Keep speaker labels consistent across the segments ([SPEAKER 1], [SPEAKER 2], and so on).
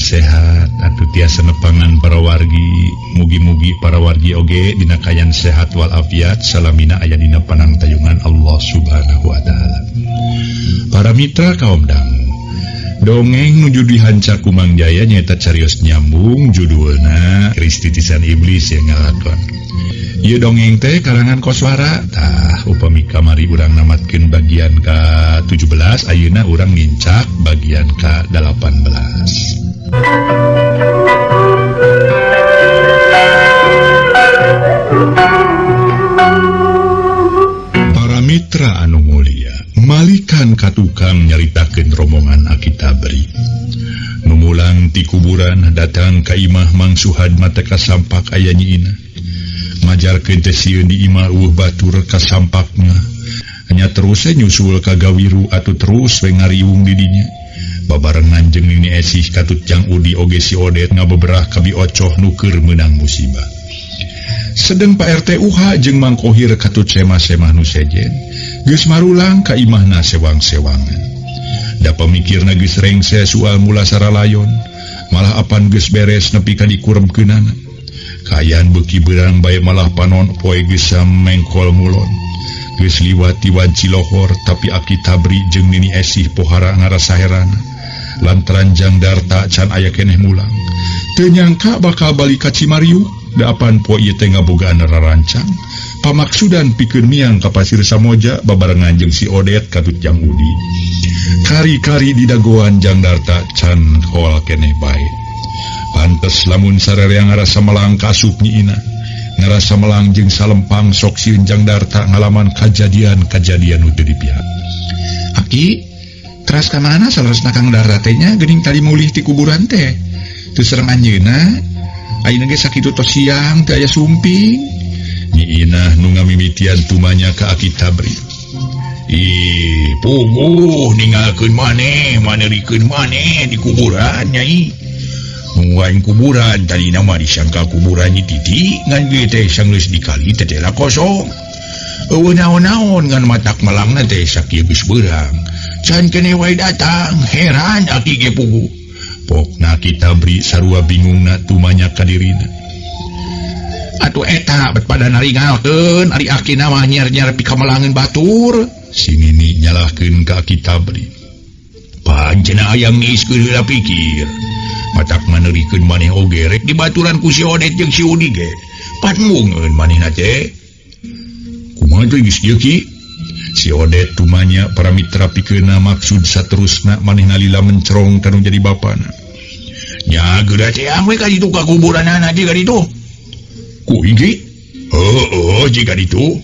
[SPEAKER 1] Sehat atuh tiasa nepangan para wargi. Mugi-mugi para wargi oge dina kaayaan sehat walafiat salamina aya dina panangtayungan Allah Subhanahu wa taala. Para mitra kaum dangu, dongeng nuju dihanca ku Mang Jaya nyaeta carios nyambung judulna Keris Titisan Iblis yang ngalakon. Ieu dongeng teh karangan Koswara. Tah upami kamari urang namatkeun bagian ka-17, ayeuna urang ngincak bagian ka-18. Para mitra anu mulia, malikan ka tukang nyaritakeun rombongan Aki Tabri. Nu mulang ti kuburan datang ka imah Mang Suhad mata kasampak aya Nyi Inah. Majarkeun teh sieun di imah eueuh batur kasampakna. Nya terus we nyusul ka Gawiru atuh terus we ngariung di dinya. Babarengan jeung Nini Esih katut Jang Udi oge si Odet ngabeberah ka Bi Ocoh nu keur meunang musibah. Sedeng Pak RT UH jeung Mang Kohir katut semah-semah nu sejen geus marulang ka imahna sewang-sewangan. Da pamikirna geus rengse soal mulasara layon, malah apan geus beres nepi ka dikuremkeunana. Kaayaan beuki beurang bae malah panon poe geus mengkol ngulon. Geus liwat ti wanci lohor tapi Aki Tabri jeung Nini Esih pohara ngarasa heran. Lantaran Jang Darta can aya keneh mulang. Teu nyangka bakal balik ka Cimariuk. Da apan poe ieu teh ngabogaan rarancang pamaksudan pikeun miang ka Pasir Samoja babarengan jeung si Odet katut Jang Udi. Kari-kari di dagoan Jang Darta can hol keneh bae. Pantes lamun sarerea ngarasa melang ka asup Nyi Inah. Ngarasa melang jeung salempang sok sieun Jang Darta ngalaman kajadian-kajadian nu teu dipiak. Aki, teras ka mana saleresna Kang Darta teh nya geuning tadi mulih ti kuburan teh. Teu sareng anjeunna, ayeuna ge sakitu tos siang teu aya sumping. Nyi Inah nu ngamimitian tumanya ka Aki Tabri. Ih, puguh ninggalkeun maneh, manerikeun maneh di kuburan nyai. Nungguan kuburan tadi nama disangka kuburan Nyi Titi ngan ge teh sanggeus dikali teh teh kosong. Eueuh naon-naon ngan matak melangna teh sakieu geus beurang. Can keneh wae datang, heran aki ge puguh. Pokna Aki Tabri sarua bingungna tumanya ka dirina. Atuh eta bet pada naringalkeun ari aki mah nyiar-nyiar pikamelangeun batur. Si Nini nyalahkeun ka Aki Tabri. Pancena hayang ngiskeun heula pikir. Matak manerikeun maneh oge rek dibaturan ku si Odet jeung si Udi ge. Patmungeun manehna teh. Kumaha teh geus ieu ki? Si Odet tumanya para mitra pikeunna maksud saterusna manehna lila mencerong kanu jadi bapana. Nya geura teh we ka ditu ka kuburanana ka ditu. Ku hiji? Heueuh jiga ditu.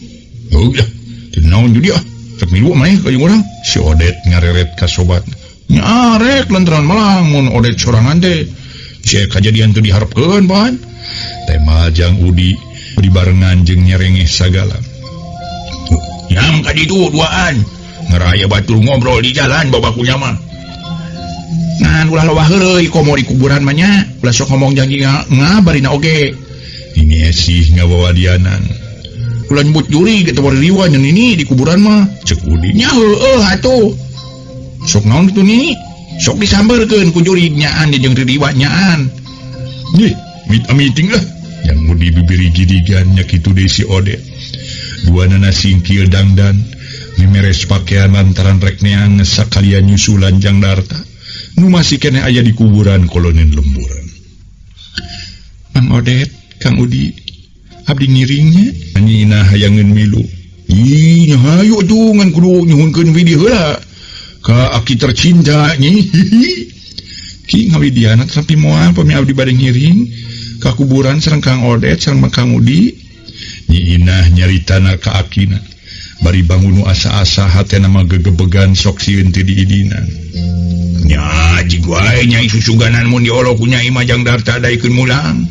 [SPEAKER 1] Heuh dah. Teu naon jadi ah. Rek milu maneh ka jeung urang. Si Odet ngareret ka sobatna. Nya rek lantaran melang mun Odet sorangan teh. Sia kajadian teu diharepkeun pan. Tema Jang Udi dibarengan jeung nyerengeh sagala. Nyam ka ditu duaan. Ngaraya batur ngobrol di jalan babakunya mah. Ngan ulah loba heureuy komo di kuburan mah nya. Ulah sok ngomong janji ngabarina oge. Nini Esih ngawawadianan. Ulah nyebut juri gitu bari riwa nya Nini di kuburan mah. Cek Udi nya heueuh atuh. Sok naon kitu Nini? Sok disambeurkeun ku juri nyaan jeung ririwa nyaan. Nih, mit-amiting lah. Yang Udi bibiri gidigan nya kitu deui si Odet. Dua nana singkil dangdan mimeres pakaian lantaran rek neang sakalian nyusulan Jang Darta nu masih keneh aya di kuburan kolonin lemburan. Mang Odet, Kang Udi, abdi ngiringnya. Nyi Inah hayangeun milu. Ih, nya hayu atuh ngan kudu nyuhunkeun widi heula ka aki tercinta nyi. Ki ngawidiana tapi moal pami abdi bade ngiring ka kuburan sareng Kang Odet sareng Kang Udi. Nyi Inah nyaritana ka akina. Bari bangun nu asa-asa hatena mah gegebegan sok sieun teu diidinan. Nya jig wae nyai susuganan mun diolo ku Nyai mah Jang Darta daekeun mulang.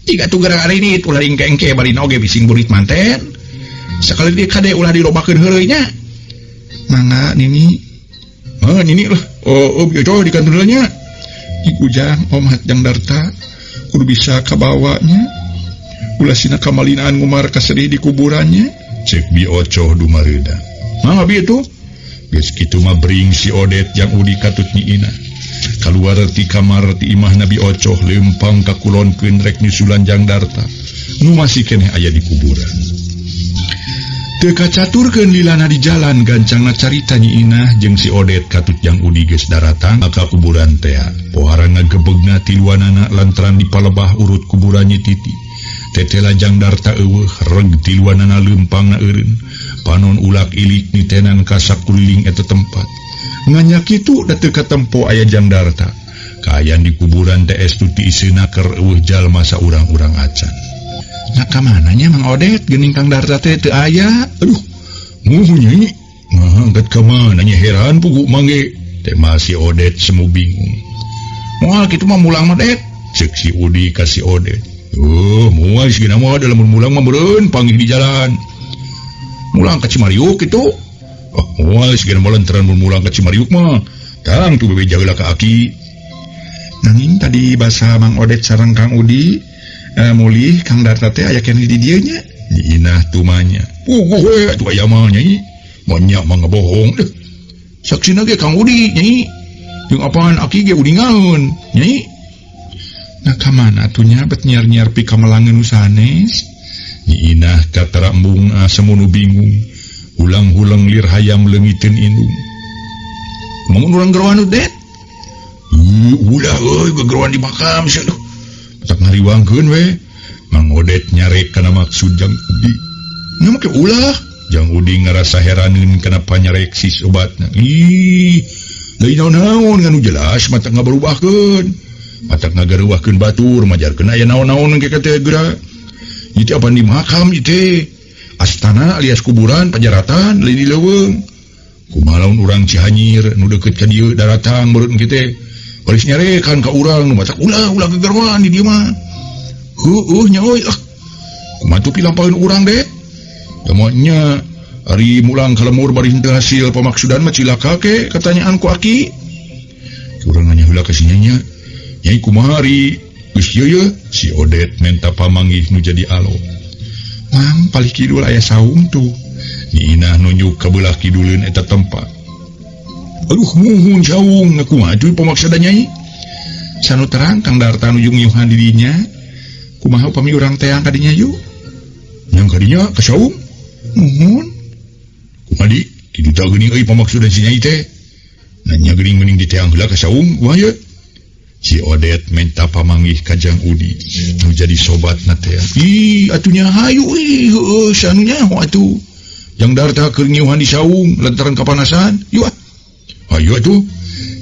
[SPEAKER 1] Jiga tuh gara ini ulah ingke-engke bari oge bising burit manten. Sakali deui kade ulah dilobakeun heureuy nya. Mangga Nini. Heuh Nini lah. Oh, oh bieu di kantor nya. Ujang omat Jang Darta kudu bisa kabawanya. Ulah sina kamalinaan ngumar kasedih di kuburannya. Cek Bi Ocoh dumareuda. Mangga bi itu. Geus kitu mah bring si Odet Jang Udi katut Nyi Inah. Kaluar ti kamar ti imah Nabi Ocoh lempang ka kulonkeun rek nyusulan Jang Darta nu masih keneh aya di kuburan. Teu kacaturkeun lilana di jalan gancangna carita Nyi Inah jeung si Odet katut Jang Udi geus daratang ka kuburan tea. Pohara ngagebegna tiluanana lantaran dipalebah urut kuburan Nyi Titi. Tetela Jang Darta eueuh reg tiluanana leumpangna eureun. Panon ulak ilik nitenan ka sakuliling eta tempat. Nganya kitu da teu katempo aya Jang Darta. Kaayaan di kuburan teh estu ti iseuna keur eueuh jalma saurang-urang acan. Nah ka mana nya Mang Odet geuning Kang Darta teh teu aya. Aduh, muhu nyai. Mah angkat ka mana nya heran pugu mangge. Teh masih Odet semu bingung. Moal kitu mah mulang mah Det. Ceuk si Udi ka si Odet. Moal sigana mah da lamun mulang mah meureun panggih di jalan. Mulang ka Cimariuk kitu. Oh, moal sigana mah lantaran mun mulang ka Cimariuk mah. Tang tu bebeja heula ka aki. Nanging tadi basa Mang Odet sareng Kang Udi mulih Kang Darta teh aya keneh di dieu nya. Nyi Inah tumanya. Puguh we atuh aya mah nyai. Banyak mah ngabohong deh. Saksina ge Kang Udi nyai. Jeung apaan aki ge udingaeun nyai. Nah ka mana atuh nya bet nyiar-nyiar pikamelangeun nu sanes? Nyi Inah katara embung asa munu bingung. Hulang-huleng lir hayam leungiteun indung. Kumaha mun urang geroan Det? Ulah euy gegeroan di makam sia duh. Matak ngariwangkeun we. Mang Odet nyarek kana maksud Jang Udi. Nya make ulah. Jang Udi ngarasa heraneun kana panyarek si sobatna. Ih, lain naon-naon ngan nu jelas matak ngabarubahkeun. Matak ngagareuwahkeun batur majarkeun aya naon-naon engke teh geura. Ieu teh apan di makam ieu teh. Astana alias kuburan pajaratan lain di leuweung. Kumaha lamun urang Cihanyir nu deukeut ka dieu daratang meureun engke teh. Baris nyarekan ka urang nu matak ulah ulah gegeroan di dieu mah. Heueuh nya euy ah. Kumaha tuh pilampaheun urang Det? Da moal nya ari mulang ka lemur bari henteu hasil pamaksudan mah cilaka ke katanyaan ku aki. Urang nanya heula ka si Nyanya. Nyai kumaha ari geus ieu ye? Si Odet menta pamanggih nu jadi alo. Mang palih kidul aya saung tuh. Nyi Inah nunjuk ka beulah kiduleun eta tempat. Aduh muhun saung na kumaha atuh pamaksada nyai. Sanu terang Kang Darta nuju ngiuhan di dinya. Kumaha upami urang teang ka dinya yuk? Nyang ka dinya ka saung? Muhun. Kumaha di? Kitu tah geuning euy pamaksudan si nyai teh. Nanya geuning mending diteang heula ka saung kumaha ye? Si Odet menta pamanggih ka Jang Udi nu jadi sobatna teh. Ih atuh nya hayu ih heueuh sanu nyaho atuh. Jang Darta keur ngiuhan di saung lantaran kapanasan. Yuk ah. Hayu atuh.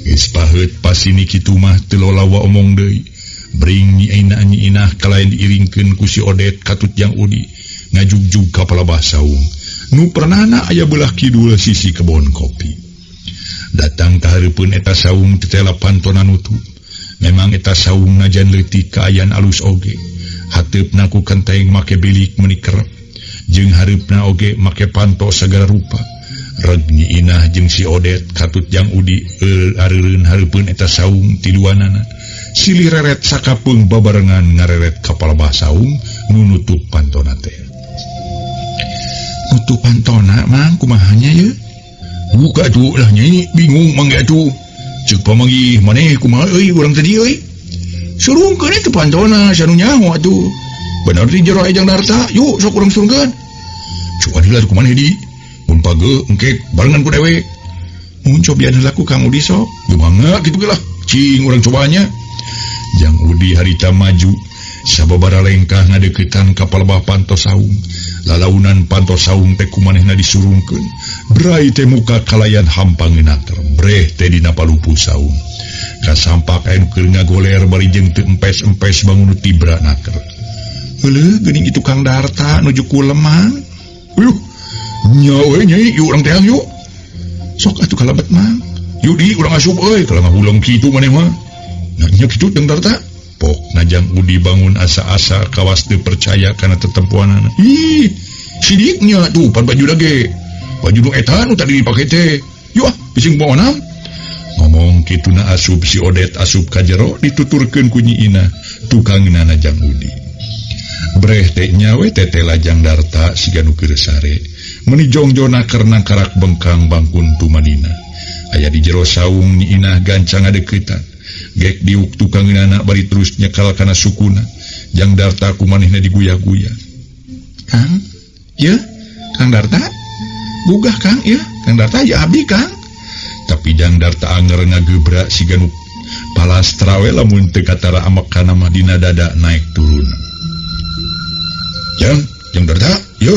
[SPEAKER 1] Geus paheut pasini kitu mah teu lolawa omong deui. Bring Nyi Inah Nyi Inah kalayan diiringkeun ku si Odet katut Jang Udi ngajugjug ka palebah saung. Nu pernahna aya beulah kidul sisi kebon kopi. Datang ka hareupeun eta saung tetela pantona nutup. Memang eta saung najan leutik kaayaan alus oge. Hateupna ku kenteng make bilik meuni kerep. Jeung hareupna oge make panto sagala rupa. Reg Nyi Inah jeung si Odet katut Jang Udi areureun hareupeun eta saung tiluanana. Silih reret sakapeung babarengan ngareret ka palebah saung nu nutup pantona teh. Nutup pantona mang kumaha nya ye? Buka atuh lah nyai bingung mangga atuh. Ceuk pamanggih maneh kumaha euy urang tadi euy. Surungkeun eta pantona sanu nyaho atuh. Bener di jero aya Jang Darta, yuk sok urang surungkeun. Coba heula ku maneh di. Mun page engke barengan ku dewek. Mun cobian heula ku Kang Udi sok. Yeuh mangga kitu ge lah. Cing urang cobanya. Jang Udi harita maju sababara lengkah ngadeuketan ka palebah panto saung. Lalaunan panto saung teh kumanehna disurungkeun. Brai teh muka kalayan hampangeun naker. Breh teh dina palupuh saung. Kasampak aya nu keur ngagoler bari jeung teu empes-empes bangun tibra naker. Heuleuh geuning itu Kang Darta nuju kulemang. Uyuh, nya we nyai, yuk urang teang yuk. Sok atuh kalebet mang. Yuk di urang asup euy, kalau ngahuleng kitu maneh mah. Nah nya kitu Jang Darta. Pok najang Udi bangun asa-asa kawas teu percaya kana tetempoanana. Ih, sidiknya tuh pan baju lage. Baju nu eta nu tadi dipake teh. Yuk ah, bising bawa. Ngomong kitu na asup si Odet asup ka jero dituturkeun ku Nyi Inah tukangna Jang Udi. Breh teh nya we tetela Jang Darta siga nu keur sare. Meuni jongjona karena karak bengkang bangkun tumanina. Aya di jero saung Nyi Inah gancang ngadeuketan. Gek diuk tukangeunana bari terus nyekal kana sukuna. Jang Darta ku manehna diguyah-guyah. Kang, ye, Kang Darta? Gugah Kang, ye, Kang Darta ya abdi Kang. Tapi Jang Darta anger ngagebrak siga nu palastra we lamun teu katara amekana mah dina dada naik turun. Jang, Jang Darta, ye.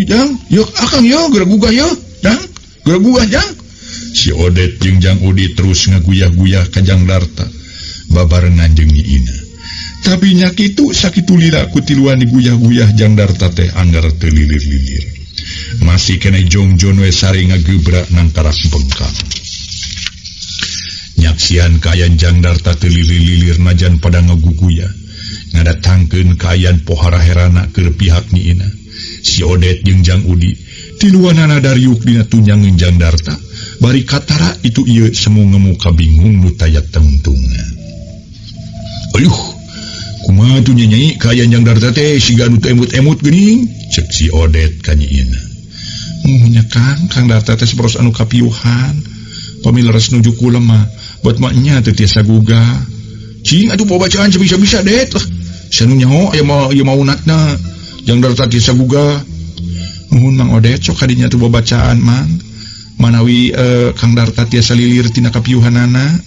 [SPEAKER 1] Jang, ye akang ye geura gugah ye, Jang. Geura gugah Jang. Si Odet jeung Jang Udi terus ngaguyah-guyah ka Jang Darta babarengan jeung Nyi Ina. Tapi nya kitu sakitu lila ku tiluan diguyah-guyah Jang Darta teh anggar teu lilir-lilir. Masih keneh jongjon we sare ngagebrak nangkarak bengkang. Nyaksian kaayaan Jang Darta teu lilir-lilir najan pada ngaguguyah. Ngadatangkeun kaayaan pohara herana keur pihak Nyi Ina. Si Odet jeung Jang Udi tiluanana dariuk dina tunjangeun Jang Darta. Bari katara itu ieu semu ngemu kabingung nu taya tengtungna. Ayuh, kumaha tuh nyai kaayaan Jang Darta teh siga nu teu emut-emut geuning, ceuk si Odet ka Nyi Ina. Muhunnya Kang, Kang Darta teh sabaros anu kapiuhan. Pami leres nuju kulem mah, buat mah nya teu tiasa gugah. Cing atuh babacaan sabisa-bisa Det lah. Sanu nyaho aya mah ieu maunatna. Jang Darta tiasa gugah. Nuhun Mang Odet sok kadinya tuh babacaan Mang. Manawi Kang Darta tiasa lilir tina kapiuhanana.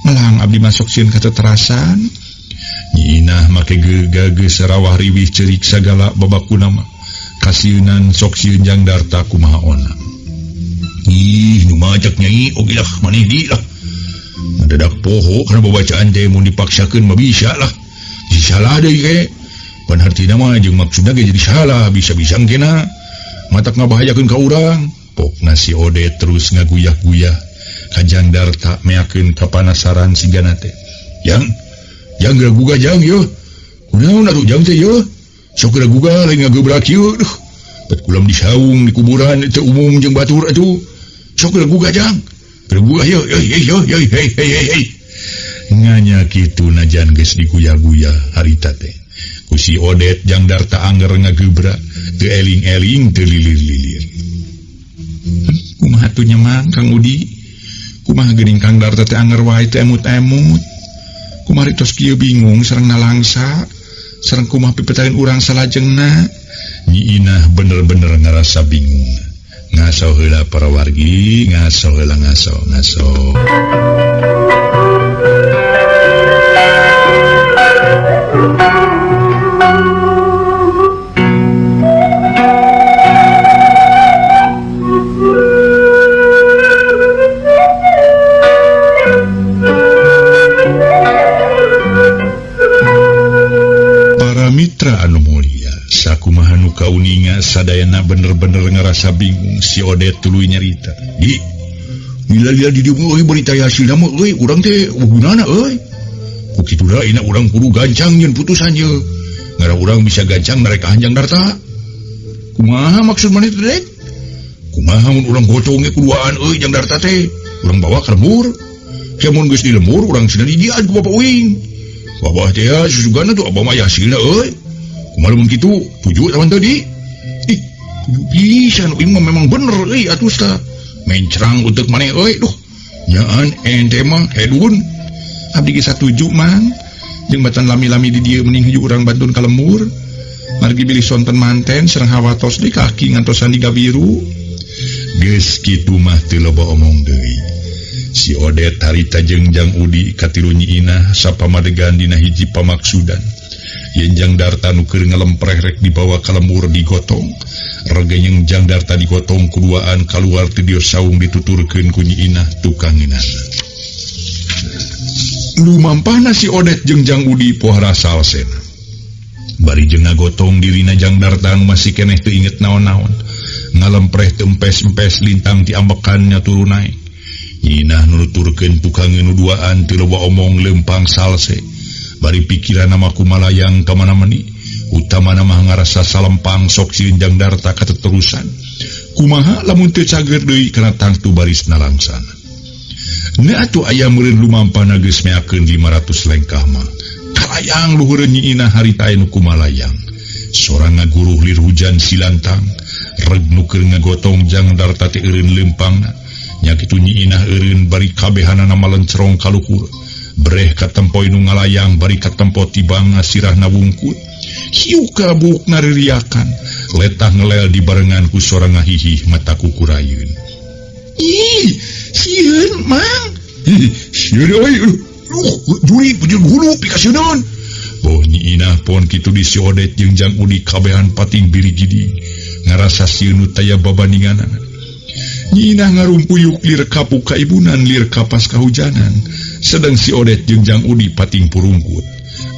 [SPEAKER 1] Melang abdi masuk sieun kateterasan. Nyi Inah make geus rawah riwih ceurik sagala babakuna mah. Kasieunan sok sieun Jang Darta kumaha ona. Ih, nu majak nyai oge lah maneh di lah. Mendadak poho kana babacaan teh mun dipaksakeun mah bisa lah. Jadi salah deui ge. Pan hartina mah jeung maksudna ge jadi salah, bisa-bisa engkena. Matak ngabahayakeun ka urang. Pokna si Odet terus ngaguyah-guyah ka Jang Darta meakeun kapanasaran sigana teh. Jang, Jang geura gugah Jang yeuh. Kunaon atuh Jang teh yeuh? Sok geura gugah lain ngagebrak ieu. Duh, bet kulam disaung di kuburan teu umum jeung batur atuh. Sok geura gugah Jang. Geura gugah yeuh, yeuh, yeuh, yeuh, hei, hei, hei, hei. Nganya kitu najan geus diguyah-guyah harita teh. Ku si Odet Jang Darta anger ngagebrak, teu eling-eling teu lilir-lilir. Kumaha atuh nya Mang Kang Udi? Kumaha geuning Kang Darta teh anger wae teu emut-emut. Kumaha tos kieu bingung sareng nalangsa, sareng kumaha pipetaeun urang salajengna. Nyi Inah bener-bener ngarasa bingung. Ngaso heula para wargi, ngaso heula ngaso, ngaso. Para mitra anu mulia, sakumaha nu kauninga sadayana bener-bener ngerasa bingung. Si Odet tuluy nyarita. Di, lila-lila di dieu euy berita hasilna mah euy urang teh gunana euy. Ku kitu da ina urang kudu gancang nyeun putusan ye. Ngarah urang bisa gancang narek ka Jang Darta. Kumaha maksud maneh teh, Dek? Kumaha mun urang gotong ge kuduaan euy Jang Darta teh? Urang bawa ka lembur. Ke mun geus di lembur urang cenah didian ku Bapak Uing. Babah teh ya susugana tuh abah mah aya hasilna euy. Kumaha mun kitu? Tuju lawan tadi. Ih, tuju pisan uing mah memang bener euy atuh tah. Mencrang uteuk maneh euy duh. Nyaan ente mah hedun. Abdi ge satuju Mang. Jeung batan lami-lami di dieu mending hiji urang bantun ka lembur. Margi bilih sonten manten sareng hawatos di kaki ngantosan di gabiru. Geus kitu mah teu loba omong deui. Si Odet harita jeung Jang Udi katilu Nyi Inah sapamadegan dina hiji pamaksudan. Yen Jang Darta nu keur ngalempreh rek dibawa ka lembur digotong. Regenyeng Jang Darta digotong kuduaan kaluar ti dieu saung dituturkeun ku Nyi Inah tukangeunana. Lumampahna si Odet jeung Jang Udi pohara salsena. Bari jeung ngagotong dirina Jang Darta nu masih keneh teu inget naon-naon. Ngalempreh teu empes-empes lintang ti ambekannya turun naek. Nyi Inah nuturkeun tukangeun nu duaan teu loba omong leumpang salse. Bari pikiranna mah kumalayang ka mana-mani. Utamana mah ngarasa salempang sok sieun Jang Darta kateterusan. Kumaha lamun teu cager deui kana tangtu baris nalangsana. Ne atuh aya meureun lumampahna geus meakeun 500 lengkah mah. Kalayang luhureun Nyi Inah harita anu kumalayang. Sora ngaguruh lir hujan silantang. Reg nu keur ngagotong Jang Darta teh eureun leumpangna. Nya kitu Nyi Inah eureun bari kabehanana malencerong ka luhur. Breh katempo nu ngalayang bari katempo tibang sirahna wungkut. Hiu kabuk ngaririakan, letah ngelel dibarengan ku sora ngahihih mata kukurayeun. Ih, sieun Mang. Ih, sieun euy. Juri bujur hulu pikasieun. Boh Nyi Inah pon kitu di si Odet jeung Jang Udi kabehan pating birigidi. Ngarasa sieun nu taya babandinganana. Nyi Inah ngarumpuyuk lir kapuk kaibunan lir kapas kahujanan. Sedang si Odet jeung Jang Udi pating purungkut.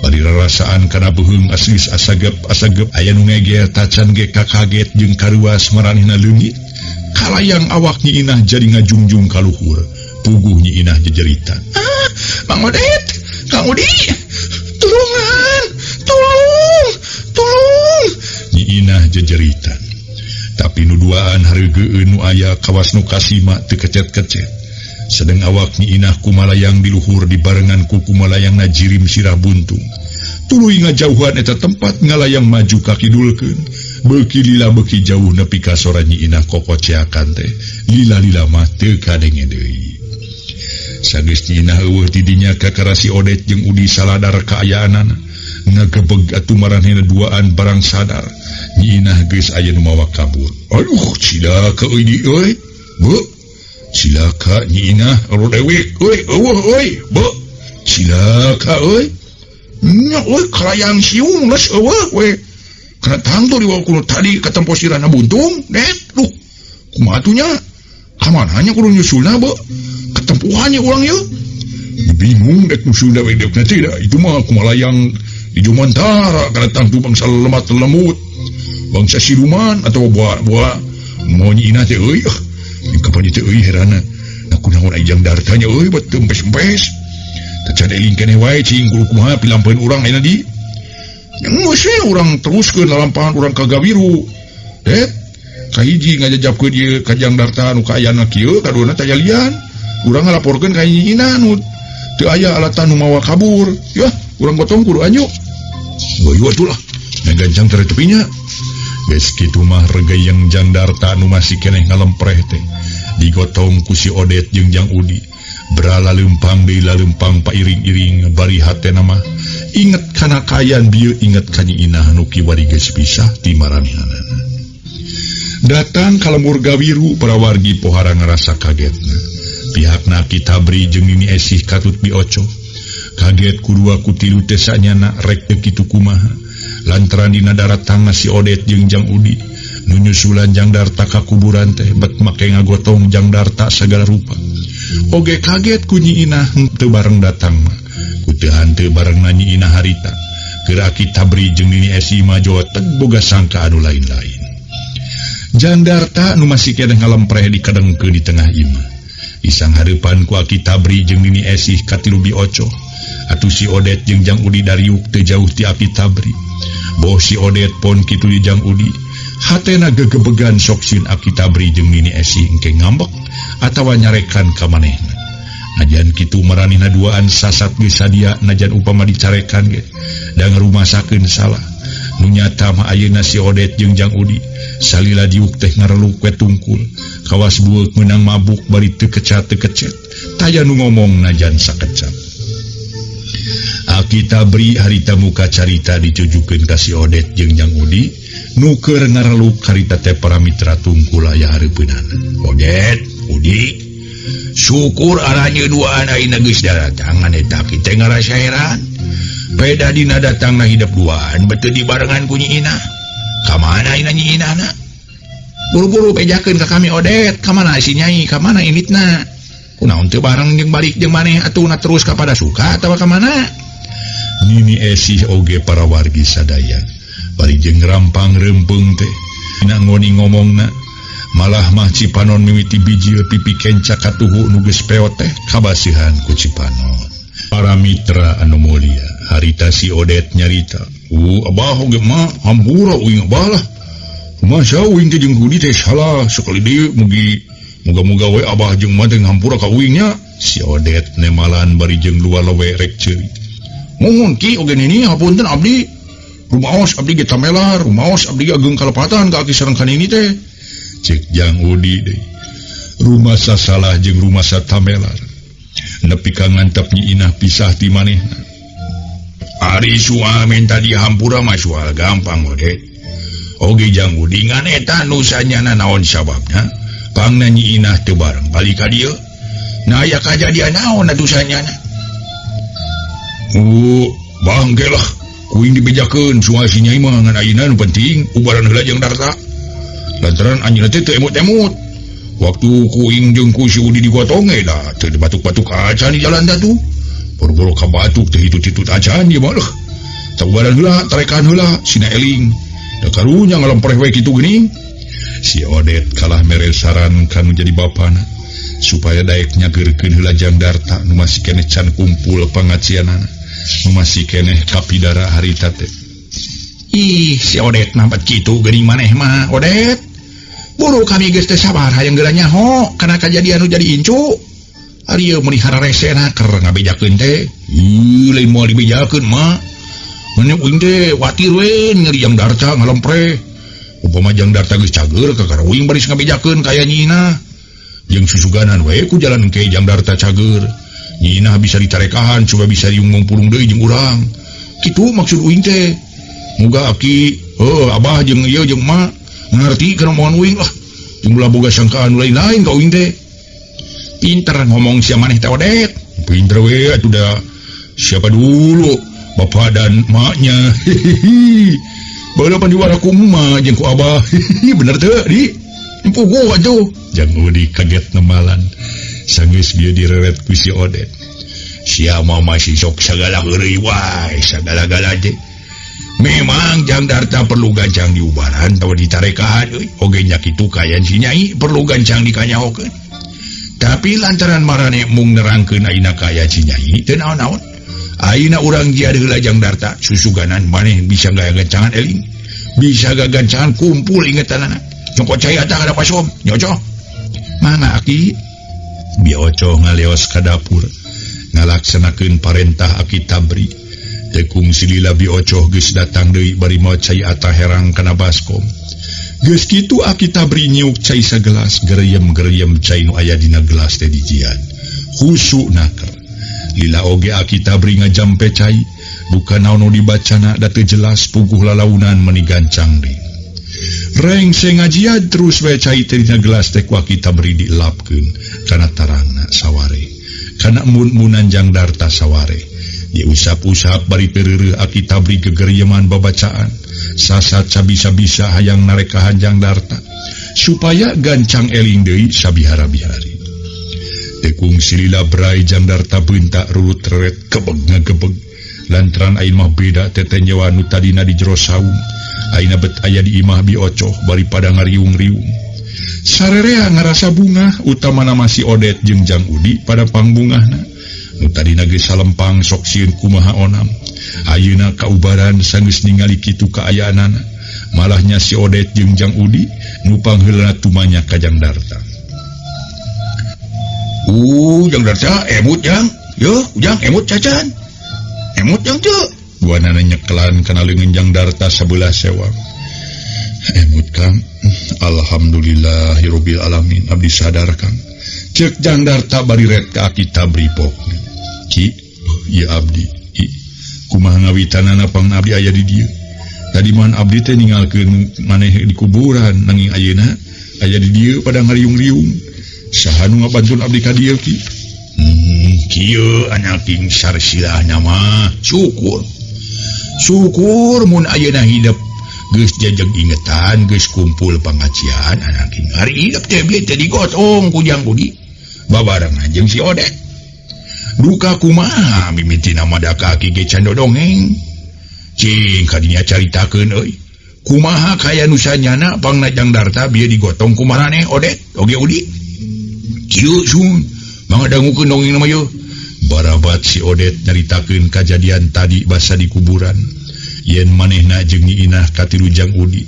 [SPEAKER 1] Bari rarasaan kana beuheung aslis asagep asagep aya nu ngeger tacan ge kakaget jeung karuas maranehna leungit. Kalayang awak Nyi Inah jadi ngajungjung ka luhur. Puguh Nyi Inah jejeritan. Ah, Mang Odet, Kang Udi, tulungan, tulung, tulung. Nyi Inah jejeritan. Tapi nu duaan hareugeun nu aya kawas nu kasima teu kecet-kecet. Sedeng awak Nyi Inah kumalayang di luhur dibarengan ku kumalayangna jirim sirah buntung. Tuluy ngajauhan eta tempat ngalayang maju ka kidulkeun. Beuki lila beuki jauh nepi ka sora Nyi Inah kokoceakan teh. Lila-lila mah teu kadenge deui. Sageus Nyi Inah eueuh ti dinya kakara si Odet jeung Udi saladar kaayaanana. Ngagebeg atuh maranehna duaan barang sadar. Nyi Inah geus aya nu mawa kabur. Aduh, cilaka euy di euy. Beuh. Cilaka Nyi Inah rodewek euy eueuh euy. Beuh. Cilaka euy. Nya euy kalayang siung geus eueuh we. Kana tangtu dibawa kuno tadi katempo sirahna buntung, Det. Duh. Kumaha atuh nya? Ka mana nya kudu nyusulna beuh? Ketempuhan nya urang ieu. Bingung dek nyusulna we dek teh da. Itu mah kumalayang di Jumantara kana tangtu bangsa lemat lemut. Bangsa siluman atau buah-buah mau Nyi Inah teh euy. Kapan teh euy herana. Nah kunaon ai Jang Darta nya euy bet teu empes-empes. Tacan eling keneh wae cing kudu kumaha pilampeun urang ayeuna di. Geus we urang teruskeun lalampahan urang ka Gawiru. Det, kahiji ngajajabkeun ieu ka Jang Darta nu kaayana kieu kaduana tayalian. Urang ngalaporkeun ka Nyi Inah nu teu aya alatan nu mawa kabur. Yah, urang gotong kudu anyu. Goyu atuh lah. Ngagancang teh tepinya. Geus kitu mah regeyeng Jang Darta nu masih keneh ngalempreh teh. Digotong ku si Odet jeung Jang Udi. Berala leumpang deui laleumpang pairing-iring bari hatena mah inget kana kaayaan bieu inget ka Nyi Inah nu kiwari geus pisah ti maranehanana. Datang ka lembur Gawiru para wargi pohara ngarasa kagetna. Pihakna Ki Tabri jeung Nini Esih katut dioco. Kaget ku dua ku tilu teh sanyana rek teu kitu kumaha. Lantaran dina daratangna si Odet jeung Jang Udi nu nyusulan Jang Darta ka kuburan teh bet make ngagotong Jang Darta sagala rupa. Oge kaget ku Nyi Inah teu bareng datang mah. Ku teu hanteu barengna Nyi Inah harita. Keur Aki Tabri jeung Nini Esih mah joteg boga sangka anu lain-lain. Jang Darta nu masih keneh ngalempreh dikadengkeun di tengah imah. Isang hareupan ku Aki Tabri jeung Nini Esih katilu bioco. Atuh si Odet jeung Jang Udi dariuk teu jauh ti Aki Tabri. Boh si Odet pon kitu di Jang Udi. Hatena gegebegan sok sieun Aki Tabri jeung Nini Esih engke ngambek atawa nyarekan ka manehna. Najan kitu maranehna duaan sasat geus sadia najan upama dicarekan ge da ngarumasakeun salah. Nu nyata mah ayeuna si Odet jeung Jang Udi salila diuk teh ngareluk we tungkul. Kawas bueuk meunang mabuk bari teu kecat teu kecet. Taya nu ngomong najan sakecap. Aki Tabri harita muka carita dicujukeun ka si Odet jeung Jang Udi nu keur ngareluk harita teh para mitra tungkul aya hareupeunana. Odet, Udi, syukur aranya duaan ayeuna geus daratangan eta aki teh ngarasa heran. Beda dina datangna hidep duaan beuteung dibarengan ku Nyi Inah. Ka mana ayeuna Nyi Inahna? Buru-buru bejakeun ka kami Odet, ka mana si Nyai, ka mana inditna? Kunaon teu bareng jeung balik jeung maneh atuh na terus ka Padasuka atawa ka mana? Nini Esih oge para wargi sadaya. Bari jeung rampang reumpeung teh. Ngoni ngomongna malah mah Cipanon mimiti bijil pipi kenca katuhu nu geus peot teh kabasihan ku Cipanon. Para mitra anu mulia, harita si Odet nyarita, abah oge mah hampura uing abah lah. Masa uing teh jeung Udi teh salah sekali deui mugi moga-moga we abah jeung mah teh ngampura ka uing nya. Si Odet nemalan bari jeung luar lewe rek ceuri. Mohon ki oge nini hapunten abdi. Rumaos abdi ge tamelar, rumaos abdi ge ageung kalepatan ka aki sareng ka nini teh. Cek Jang Udi deui. Rumasa salah jeung rumasa tamelar. Nepi ka ngantep Nyi Inah pisah ti manehna. Ari soal minta dihampura mah soal gampang Odet. Oge Jang Udi ngan eta nu sanyana naon sababna pangna Nyi Inah teu bareng balik ka dieu. Nah aya kajadian naon atuh sanyana. Bangke lah kuing dibejakeun soal si Nyai mah ngan ayeuna nu penting ubaran heula jeung Darta. Lantaran anjeunna teh teu emut-emut. Waktu kuing jeung ku si Udi digotong ge da teu dibatuk-batuk acan di jalan teh tuh. Boro-boro ka batuk teh hitut-hitut acan ieu mah leuh. Teu ubaran heula tarekan heula sina eling. Da karunya ngalempreh we kitu geuning. Si Odet kalah mere saran kanu jadi bapana supaya daek nyageurkeun heula Jang Darta nu masih keneh can kumpul pangajianana. Nu masih keneh kapidara harita teh. Ih, si Odet nampat kitu geuning maneh mah, Odet. Buru kami geus teu sabar hayang geura nyaho kana kajadian nu jadi incu. Ari ieu meuni hararesena keur ngabejakeun teh. Ih, lain moal dibejakeun mah. Meni uing teh watir we ningali Jang Darta ngalempreh. Upama Jang Darta geus cager kakara uing baris ngabejakeun ka aya Nyi Inah. Jeung susuganan we ku jalan ke Jang Darta cager. Nyi Inah bisa dicarekahan coba bisa diunggung pulung deui jeung urang. Kitu maksud uing teh. Muga aki, heuh abah jeung ieu jeung emak ngarti kana omongan uing lah. Jeung ulah boga sangkaan lain-lain ka uing teh. Pinter ngomong sia maneh teh Odet. Pinter we atuh da siapa dulu bapak dan maknya. Hihihi. Baheula pan diwara ku emak jeung ku abah. Hihihi bener teu di? Puguh atuh. Jang Udi kaget nemalan. Sanggeus bieu direret ku si Odet. Sia mah masih sok sagala heureuy wae, sagala-gala teh. Memang Jang Darta perlu gancang diubaran atawa ditarekahan euy. Oge nya kitu kayan si Nyai perlu gancang dikanyahokeun. Tapi lantaran marane mung nerangkeun ayeuna kaya si Nyai teu naon-naon. Ayeuna urang jiad heula Jang Darta susuganan maneh bisa gagancangan eling. Bisa gagancangan kumpul ingetanana. Nyokot cai eta kana pasom, nyocoh. Mana aki? Bi Ocoh ngaleos ka dapur ngalaksanakeun parentah Aki Tabri. Tekung silila Bi Ocoh geus datang deui bari mawa cai atah herang kana baskom. Geus kitu Aki Tabri nyiuk cai sagelas, gereyem-gereyem cai nu aya dina gelas teh dijian. Husu naker. Lila oge Aki Tabri ngajampe cai, bukan naon nu dibacana da teu jelas puguh lalaunan meuni gancang deui. Rengse ngajian terus we cai teh dina gelas teh ku Aki Tabri dielapkeun kana tarangna saware. Kana mun-munan Jang Darta saware. Diusap-usap bari teu Aki Tabri gegeryeman babacaan. Sasat sabisa-bisa hayang narekahan Jang Darta supaya gancang eling deui sabihara-bihari. Tekung silila brai Jang Darta beunta rurut reret kebeg ngagebeg. Lantaran ayeuna mah beda tetenjewan nu tadina di jero saung. Ayeuna bet aya di imah Bi Ocoh bari pada ngariung-riung. Sarerea ngarasa bungah utamana masih Odet jeung Jang Udi pada pangbungahna. Nu tadina geus salempang sok sieun kumaha onam. Ayeuna kaubaran sanggeus ningali kitu kaayaanana. Malahnya si Odet jeung Jang Udi nu pangheulana tumanya ka Jang Darta. Jang Darta emut Jang. Yeuh, Jang emut cacan. Emut Jang teu. Duanana nyekelan kana leungeun Jang Darta sabelah sewang. Emut Kang. Alhamdulillahirabbil alamin. Abdi sadar Kang. Ceuk Jang Darta bari ret ka Aki Tabri pokna. Ki, ieu abdi. Ki, kumaha ngawitanana pang abdi aya di dieu. Tadi mah abdi teh ninggalkeun maneh di kuburan nanging ayeuna aya di dieu pada ngariung-riung. Saha nu ngabantun abdi ka dieu Ki? Kieu anak king sarsilahna mah syukur. Syukur mun ayeuna hidup geus jejeg ingetan geus kumpul pangajian anak king. Hari hidup teh beli teh digotong ku Jang Budi. Babarengan jeung si Odet. Duka kumaha mimitina mah da ka aki ge can dodongeng. Cing kadinya caritakeun euy. Kumaha kaya nu sanyana pangna Jang Darta bieu digotong ku maraneh Odet oge Udi. Kieu sun mangadangukeun dongeng mah yeuh. Barabat si Odet nyaritakeun kajadian tadi basa di kuburan. Yen manehna jeung Nyi Inah katilu Jang Udi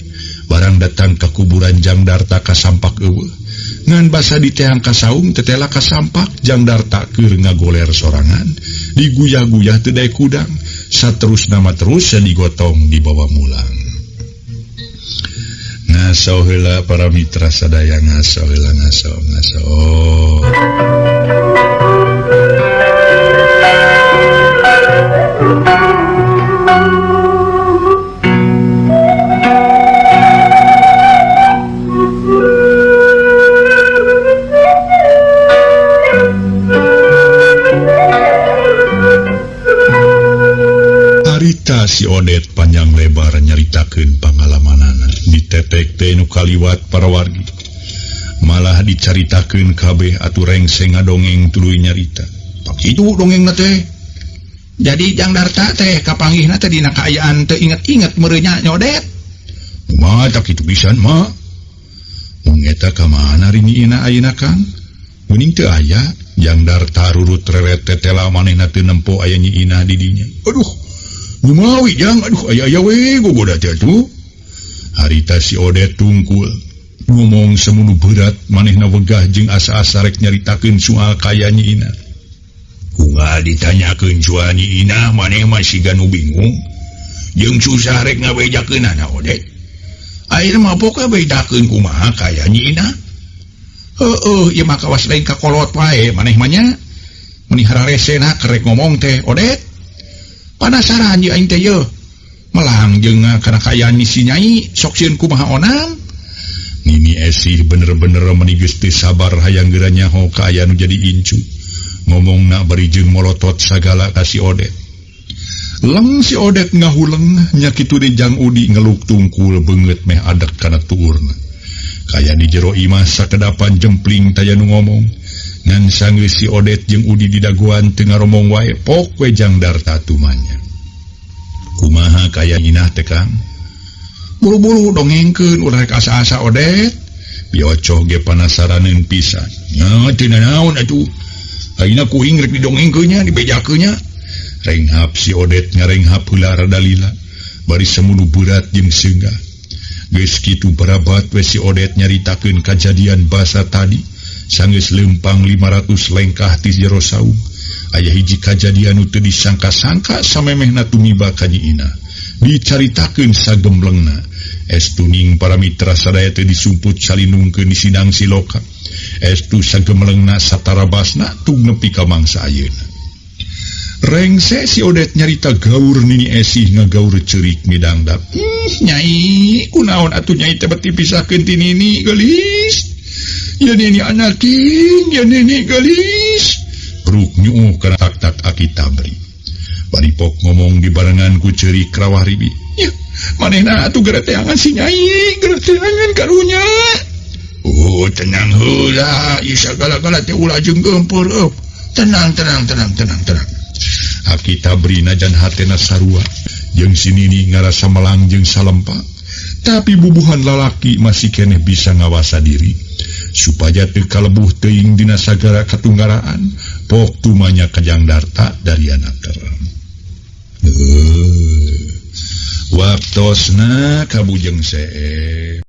[SPEAKER 1] barang datang ka kuburan Jang Darta kasampak eueuh. Ngan basa diteang ka saung tetela kasampak Jang Darta keur ngagoler sorangan diguyah-guyah teu daek kudang saterusna mah terus digotong dibawa mulang. Ngaso heula para mitra sadaya ngaso heula ngaso ngaso. Harita si Odet panjang lebar nyaritakeun pangalamanana ditetek teh nu kaliwat para wargi. Malah dicaritakeun kabeh atuh rengse ngadongeng tuluy nyarita. Pak kitu dongengna teh.
[SPEAKER 2] Jadi Jang Darta teh kapanggihna teh dina kaayaan teu inget-inget meureunnya nyodet.
[SPEAKER 1] Kumaha tak kitu pisan mah. Mung eta ka mana rini ina ayeuna Kang? Meuning teu aya. Jang Darta rurut reret tetela manehna teu nempo aya Nyi Inah di dinya. Aduh, kumaha Jang? Aduh, aya-aya we gogoda teh atuh. Harita si Odet tungkul ngomong semunu berat manehna wegah jeung asa-asa rek nyaritakeun soal kaya Nyi Inah. Unggal ditanyakeun soal Nyi Inah maneh mah siga nu bingung jeung susah rek ngabejakeunana Odet. Ayeuna mah pokoke bejakeun kumaha kaya Nyi Inah. Heueuh, ieu mah kawas lain ka kolot wae maneh mah nya. Meni hararesena kerek ngomong teh Odet. Panasaran ye aing teh yeuh. Melang jeung kana kaayaan si Nyai sok sieun kumaha onang. Nini Esih bener-bener meni geus teu sabar hayang geura nyaho ka aya nu jadi incu. Ngomongna bari jeung molotot sagala ka si Odet. Leng si Odet ngahuleng nya kitu deui Jang Udi ngeluk tungkul beungeut meh adek kana tuurna. Kaya di jero imah sakedapan jempling taya nu ngomong. Ngan sanggeus si Odet jeung Udi didagoan teu ngaromong wae pok we Jang Darta tumanya. Kumaha kaya Inah teh Kang?
[SPEAKER 2] Buru-buru dongengkeun ulah rek asa-asa Odet.
[SPEAKER 1] Biocoh ge panasaraneun pisan. Nya teu nanaon atuh. Ayeuna kuing rek didongengkeun nya dibejakeun nya. Renghap si Odet ngarenghap heula rada lila. Bari semunu berat jeung seungah. Geus kitu barabat we si Odet nyaritakeun kajadian basa tadi. Sanggeus leumpang 500 lengkah ti jero saung. Aya hiji kajadian nu teu disangka-sangka samemehna tumiba ka Nyi Inah. Dicaritakeun sagemblengna. Estu ning para mitra sadaya teh disumput salinungkeun di sidang siloka. Estu sagemlengna satarabasna tug nepi ka mangsa ayeuna. Rengse si Odet nyarita gaur Nini Esih ngagaur ceurik midangdap.
[SPEAKER 2] Nyai, kunaon atuh Nyai teh beti pisahkeun ti Nini geulis. Ya Nini anakin, ya Nini geulis.
[SPEAKER 1] Ruk nyuuh kana tak-tak Aki Tabri. Bari pok ngomong dibarengan ku ceurik rawah ribi.
[SPEAKER 2] Ya, manehna atuh gereteangan si Nyai, gereteangan karunya. Oh, tenang heula, ieu sagala-gala teh ulah jeung geumpeur. Tenang, tenang, tenang, tenang, tenang.
[SPEAKER 1] Aki Tabri najan hatena sarua jeung si Nini ngarasa melang jeung salempa, tapi bubuhan lalaki masih keneh bisa ngawasa diri supaya teu kalebuh teuing dina sagara katunggaraan. Pok tumanya ka Jang Darta dari anak kerem. Waktosna kabujeng seep.